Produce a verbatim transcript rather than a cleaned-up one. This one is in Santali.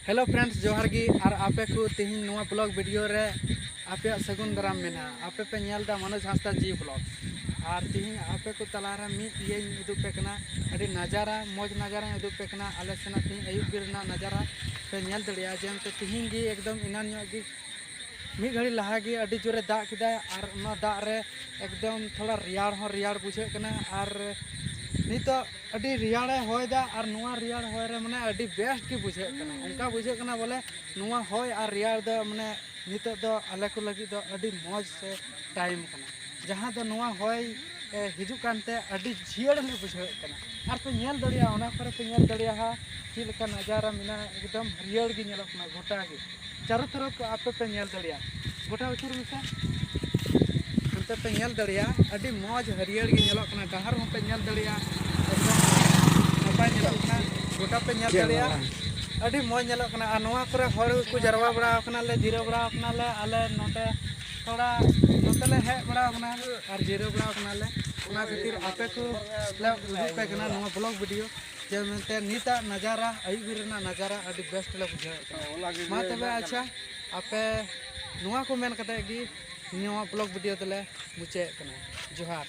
Hello friends, ᱡᱚᱦᱟᱨ ᱜᱮ᱾ ᱟᱨ ᱟᱯᱮ ᱠᱚ ᱛᱤᱦᱤᱧ ᱱᱚᱣᱟ vlog video ᱨᱮ ᱟᱯᱮᱭᱟᱜ ᱥᱟᱹᱜᱩᱱ ᱫᱟᱨᱟᱢ ᱢᱮᱱᱟᱜᱼᱟ᱾ ᱟᱯᱮ ᱯᱮ ᱧᱮᱞ ᱮᱫᱟ ᱢᱚᱱᱳᱡᱽ ᱦᱟᱸᱥᱫᱟ G vlog᱾ ᱟᱨ ᱛᱤᱦᱤᱧ ᱟᱯᱮ ᱠᱚ ᱛᱟᱞᱟᱨᱮ ᱢᱤᱫ ᱤᱭᱟᱹᱧ ᱩᱫᱩᱜ ᱯᱮ ᱠᱟᱱᱟ, ᱟᱹᱰᱤ ᱱᱟᱡᱟᱨᱟ, ᱢᱚᱡᱽ ᱱᱟᱡᱟᱨᱟᱧ ᱩᱫᱩᱜ ᱯᱮ ᱠᱟᱱᱟ᱾ ᱟᱞᱮ ᱥᱮᱱᱟᱜ ᱛᱤᱦᱤᱧ ᱟᱹᱭᱩᱵ ᱵᱮᱨ ᱨᱮᱱᱟᱜ ᱱᱟᱡᱟᱨᱟ ᱯᱮ ᱧᱮᱞ ᱫᱟᱲᱮᱭᱟᱜᱼᱟ᱾ ᱡᱮ ᱛᱤᱦᱤᱧ ᱜᱮ ᱮᱠᱫᱚᱢ ᱮᱱᱟᱱ ᱧᱚᱜ ᱜᱮ ᱢᱤᱫ ᱜᱷᱟᱹᱲᱤ ᱞᱟᱦᱟ ᱜᱮ ᱟᱹᱰᱤ ᱡᱳᱨᱮ ᱫᱟᱜ ᱠᱮᱫᱟ, ᱟᱨ ᱚᱱᱟ ᱫᱟᱜ ᱨᱮ ᱮᱠᱫᱚᱢ ᱛᱷᱚᱲᱟ ᱨᱮᱭᱟᱲ ᱦᱚᱸ ᱨᱮᱭᱟᱲ ᱵᱩᱡᱷᱟᱹᱜ ᱠᱟᱱᱟ᱾ ᱟᱨ ᱱᱤᱛᱚᱜ ᱟᱹᱰᱤ ᱨᱮᱭᱟᱲᱮ ᱦᱚᱭ ᱫᱟ, ᱟᱨ ᱱᱚᱣᱟ ᱨᱮᱭᱟᱲ ᱦᱚᱭ ᱨᱮ ᱢᱟᱱᱮ ᱟᱹᱰᱤ best ᱜᱮ ᱵᱩᱡᱷᱟᱹᱜ ᱠᱟᱱᱟ᱾ ᱚᱱᱠᱟ ᱵᱩᱡᱷᱟᱹᱜ ᱠᱟᱱᱟ ᱵᱚᱞᱮ ᱱᱚᱣᱟ ᱦᱚᱭ ᱟᱨ ᱨᱮᱭᱟᱲ ᱫᱚ ᱢᱟᱱᱮ ᱱᱤᱛᱚᱜ ᱫᱚ ᱟᱞᱮ ᱠᱚ ᱞᱟᱹᱜᱤᱫ ᱫᱚ ᱟᱹᱰᱤ ᱢᱚᱡᱽ ᱥᱮ time ᱠᱟᱱᱟ, ᱡᱟᱦᱟᱸ ᱫᱚ ᱱᱚᱣᱟ ᱦᱚᱭ, ᱮ, ᱦᱤᱡᱩᱜ ᱠᱟᱱᱛᱮ ᱟᱹᱰᱤ ᱡᱤᱭᱟᱹᱲ ᱞᱮ ᱵᱩᱡᱷᱟᱹᱣᱮᱫ ᱠᱟᱱᱟ᱾ ᱟᱨ ᱯᱮ ᱧᱮᱞ ᱫᱟᱲᱮᱭᱟᱜᱼᱟ, ᱚᱱᱟ ᱠᱚᱨᱮ ᱯᱮ ᱧᱮᱞ ᱫᱟᱲᱮᱭᱟᱜᱼᱟ ᱪᱮᱫ ᱞᱮᱠᱟ ᱱᱟᱡᱟᱨᱟ ᱢᱮᱱᱟᱜᱼᱟ, ᱮᱠᱫᱚᱢ ᱦᱟᱹᱨᱭᱟᱹᱲ ᱜᱮ ᱧᱮᱞᱚᱜ ᱠᱟᱱᱟ ᱜᱚᱴᱟ ᱜᱮ᱾ ᱪᱟᱨᱚ ᱛᱚᱨᱚᱯ ᱟᱯᱮ ᱯᱮ ᱧᱮᱞ ᱫᱟᱲᱮᱭᱟᱜᱼᱟ᱾ ᱜᱚᱴᱟ ᱟᱹᱪᱩᱨ ᱢᱮᱥᱮ᱾ ᱚᱱᱛᱮ ᱯᱮ ᱧᱮᱞ ᱫᱟᱲᱮᱭᱟᱜᱼᱟ, ᱟᱹᱰᱤ ᱢᱚᱡᱽ ᱦᱟᱹᱨᱭᱟᱹᱲ ᱜᱮ ᱧᱮᱞᱚᱜ ᱠᱟᱱᱟ᱾ ᱰᱟᱦᱟᱨ ᱦᱚᱸᱯᱮ ᱧᱮᱞ ᱫᱟᱲᱮᱭᱟᱜᱼᱟ, ᱮᱠᱫᱚᱢ ᱱᱟᱯᱟᱭ ᱧᱮᱞᱚᱜ ᱠᱟᱱᱟ᱾ ᱜᱚᱴᱟ ᱯᱮ ᱧᱮᱞ ᱫᱟᱲᱮᱭᱟᱜᱼᱟ, ᱟᱹᱰᱤ ᱢᱚᱡᱽ ᱧᱮᱞᱚᱜ ᱠᱟᱱᱟ᱾ ᱟᱨ ᱱᱚᱣᱟ ᱠᱚᱨᱮ ᱦᱚᱲ ᱠᱚ ᱡᱟᱨᱣᱟ ᱵᱟᱲᱟ ᱟᱠᱟᱱᱟ ᱞᱮ, ᱡᱤᱨᱟᱹᱣ ᱵᱟᱲᱟ ᱟᱠᱟᱱᱟ ᱞᱮ᱾ ᱟᱞᱮ ᱱᱚᱛᱮ ᱛᱷᱚᱲᱟ ᱱᱚᱛᱮ ᱞᱮ ᱦᱮᱡ ᱵᱟᱲᱟ ᱟᱠᱟᱱᱟ ᱟᱨ ᱡᱤᱨᱟᱹᱣ ᱵᱟᱲᱟ ᱟᱠᱟᱱᱟ ᱞᱮ᱾ ᱚᱱᱟ ᱠᱷᱟᱹᱛᱤᱨ ᱟᱯᱮ ᱠᱚ ᱞᱮ ᱩᱫᱩᱜ ᱯᱮ ᱠᱟᱱᱟ ᱱᱚᱣᱟ vlog video, ᱡᱮ ᱢᱮᱱᱛᱮ ᱱᱤᱛᱟᱜ ᱱᱟᱡᱟᱨᱟ, ᱟᱹᱭᱩᱵ ᱵᱮᱨ ᱨᱮᱱᱟᱜ ᱱᱟᱡᱟᱨᱟ ᱟᱹᱰᱤ best ᱞᱮ ᱵᱩᱡᱷᱟᱹᱣᱮᱫ ᱠᱟᱱᱟ᱾ ᱢᱟ ᱛᱚᱵᱮ ᱟᱪᱪᱷᱟ, ᱟᱯᱮ ᱱᱚᱣᱟ ᱠᱚ ᱢᱮᱱ ᱠᱟᱛᱮ ᱜᱮ ᱱᱚᱣᱟ vlog video ᱫᱚᱞᱮ ᱢᱩᱪᱟᱹᱫ ᱠᱟᱱᱟ᱾ ᱡᱚᱦᱟᱨ᱾